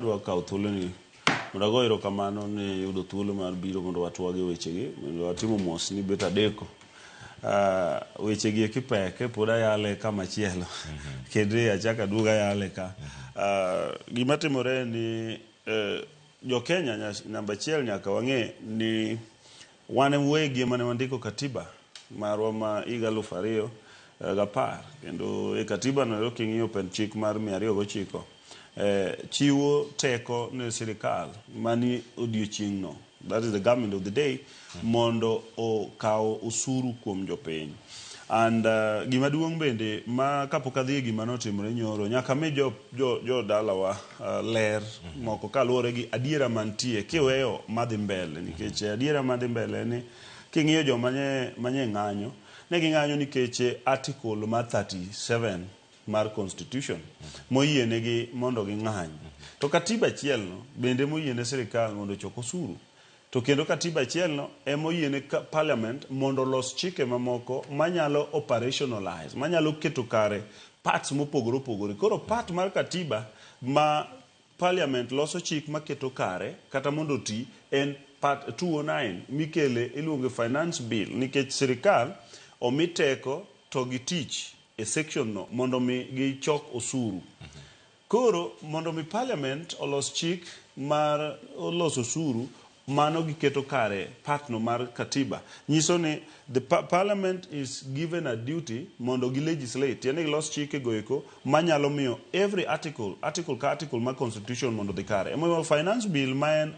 Adwa kawo thuoloni mondo ago erokamano ni yudo thuolo mar biro mondo watwag e wechegi mondo watimo mos ni bet adeko. Wechegi eki pek pod ayale kama chielo kendo achako aduog ayale ka. Gima timore en ni jo Kenya namba achiel nyaka wang'e ni wan wegi ema ne wandiko katiba marwa ma higa 2010 kendo e katiba no ero king'iyo pend chik mar 209 chiwo teko ne sirikal mani odiochieng' no, that is the government of the day, mondo okaw osuru kuom jopiny. And gima duong' bende ma kapok adhi e gima notimore nyoro, nyaka mi jo dalawa ler moko kaluwore gi adiera mantie kiweyo madhi mbele, nikech adiera madhi mbele ni king'iyo joma nye ng'anyo, ne ging'anyo nikech article mar 37 mar constitution moyienegi mondo ging'any. To katiba achiel no bende moyiene sirikal mondo ochok osuru. To kendo katiba achiel no ema oyiene parliament mondo olos chike mamoko manyalo operationalize, manyalo keto kare parts mopogore opogore. Koro part mar katiba ma parliament loso chik maketo kare kata mondo oti en part 209 mikele iluongo finance bill, nikech sirikal omi teko to gi tich e section no mondo mi gichok osuru. Koro mondo mi parliament olos chik mar loso osuru, mano giketo kare part no mar katiba. Nyiso ni the parliament is given a duty mondo gi legislate, tiende gilos chike go eko manyalo miyo every article, article ka article mar constitution mondo odhi kare. Emomiyo finance bill ma en